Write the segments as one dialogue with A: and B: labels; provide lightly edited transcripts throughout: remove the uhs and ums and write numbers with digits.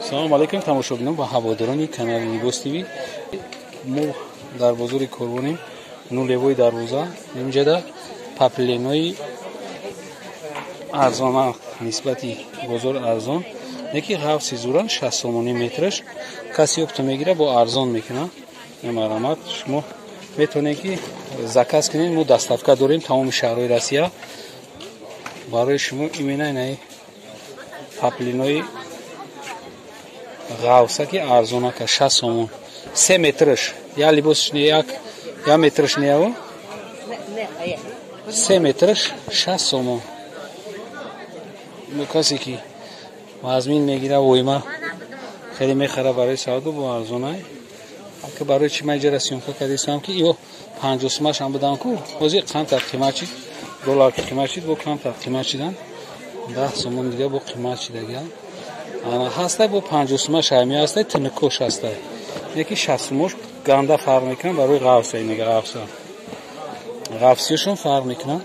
A: Салом алейкум тамошобинон ва ҳаводорони канали Либос ТВ. Мо дар бозори Корвонем, нулевой дарвоза. Инҷода паплинои арзон, нисбати бозор арзон. Неки ғафси зуран 60 сомонӣ метраш. Каси ёбто мегира, бо арзон мекунад. Марҳамат, шумо метавонед ки заказ кунед, мо доставка дорем тамоми шаҳрҳои Россия. Барои шумо именно инаи паплинои ғавса ки арзонака 60 сомон. 3 метраш. Я либосш не як, я метраш не яво? 3 метраш 60 сомон. Касе ки вазмин мегира, войма хеле мехара барои савдо бо арзонай. Ака барои чи ман иҷара съёмка кардистам ки ё 50 сомаш ҳам будан ку, ҳозир камтар қимат шид, доллар ки қимат шид, бо камтар қимат шидан. 10 сомон дига бо қимат шидага. Ана ҳастай бо 50 сомаш ҳами ҳастай, тинукош ҳастай. Яки 60 сомош ганда фарқ мекунад барои ғавса, инега ғавса. Ғавсиёшон фарқ мекунад.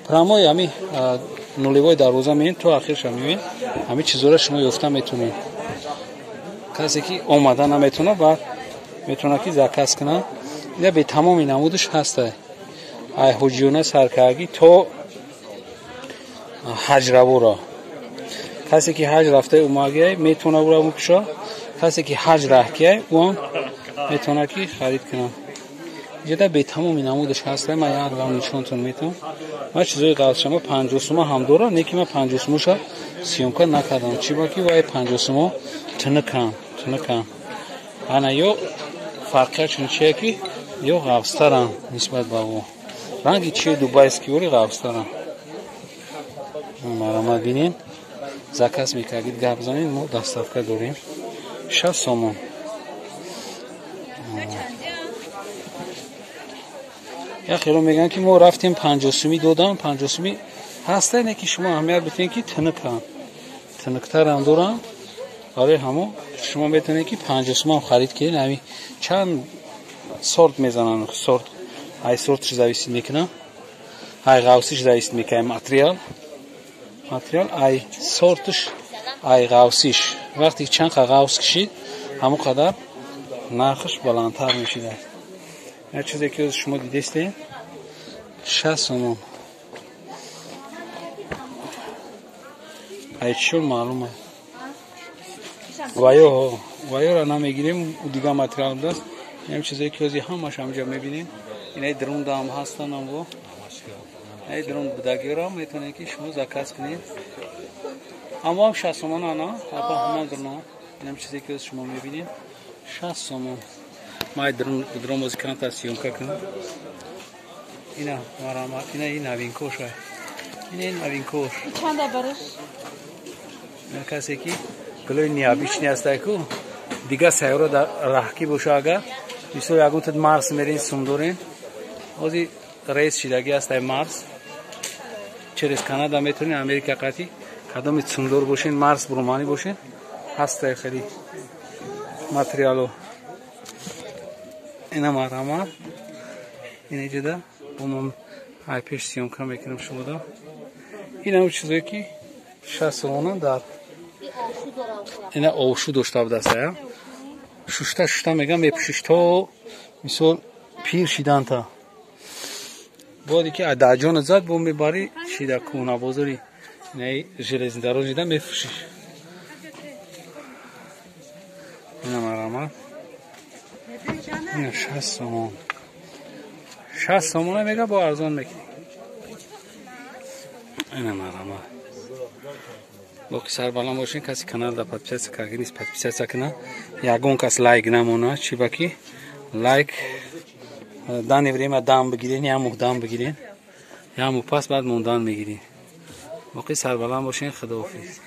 A: Прямой ҳами нулевой дарвоза меин, то ахирша меоин, ҳами чизора шумо ёфта метавонед. Касе ки омада наметавонад, баъд метавонад ки заказ кунад. Ина бе тамоми намудаш ҳастай. Ай ҳуҷиёна саркаргӣ то ҳаҷравора. Касе ки ҳаҷ рафтаи умагиай метавонад ӯра бипӯша. Касе ки ҳаҷ раҳкиай ӯам метавонад ки харид кунад. Иҷода бе тамоми намудаш ҳастай. Ман як гам нишонтон метавам. Ман чизои ғалшама 50 сума ҳам дорам, не ки ман 50 сумаша съёмка накардам. Чи ба ки вай 50 сумо тинукам, тинукам. Ана ё фарқиятшон чие ки ё ғафстарам нисбат ба ӯ. Ранги чи дубайский ори ғафстарам. Марҳамат бинед. Заказ мекардид, гап занед, мо доставка дорем. 60 сомон. Я хело мегӯянд ки мо рафтем 50 сумӣ додам, 50 сумӣ ҳаста, не ки шумо аҳамият битед ки тинукам. Тинуктарам дорам. Барои ҳамо шумо метавонед ки 50 сумам харид кунед. Ҳами чанд сорт мезананд, сорт ай сортш зависит мекунад, ай ғавсиш зависит мекунад, материал. Материал ай сортш, ай ғавсиш. Вақте чанд ғавс кишид, ҳамон қадар нархш баландтар мешидад. Як чизе ки шумо дидестед, 60 сомон. Ай чӣ маълум аст. Ваё, ваёра намегирем, ӯ дига материал будааст. Ин чизе ки ҳозир ҳамаш ҳамҷа мебинем. Инаи друнда ҳам ҳастанд амво. Инаи друн будагиро метавонед ки шумо заказ кунед. Аммо ҳам 60 сомон ана, апа ҳамон друна. Инам чизе ки шумо мебинед, 60 сомон. Ман дрон бози камтар съёмка кунам. Ина марҳамат, ина ин новинкош. Ина ин новинкош.
B: Чанда бараш?
A: Ина касе ки гулои необычный ҳастай ку, дига сайёра дар раҳкӣ боша агар, мисол ягон тад Марс мерин, сум дорен. Ҳозир рейс шидагӣ ҳастай Марс. Через Канада метавонед, Америка қатӣ, кадоми цундор бошен, Марс буруманӣ бошен, ҳастай хеле материало. Ина марҳамат. Ина иҷода бо ман ай пеш съёмка мекунам шумода. Ин ҳам чизое ки 60 сомона дар ина овшу дошта будааст. Шушта шушта мегам мепӯшиш то мисол пир шиданта. Бояд ки даҷона зад бо мебарӣ шида кӯна бозори инаи железнодорожида мефурӯшиш. Ина марҳамат. Ина 60 сомон. 60 сомона мега бо арзон мекунӣ. Ина марҳамат. Боқи сарбаланд бошен, каси каналда подписаться карда нест, подписаться кунад. Ягон кас лайк намонад, чи ба ки лайк дани время дам бигирен, як моҳ дам бигирен, як моҳ пас баъд мондан мегирен. Боқи сарбаланд бошен, худоҳофиз.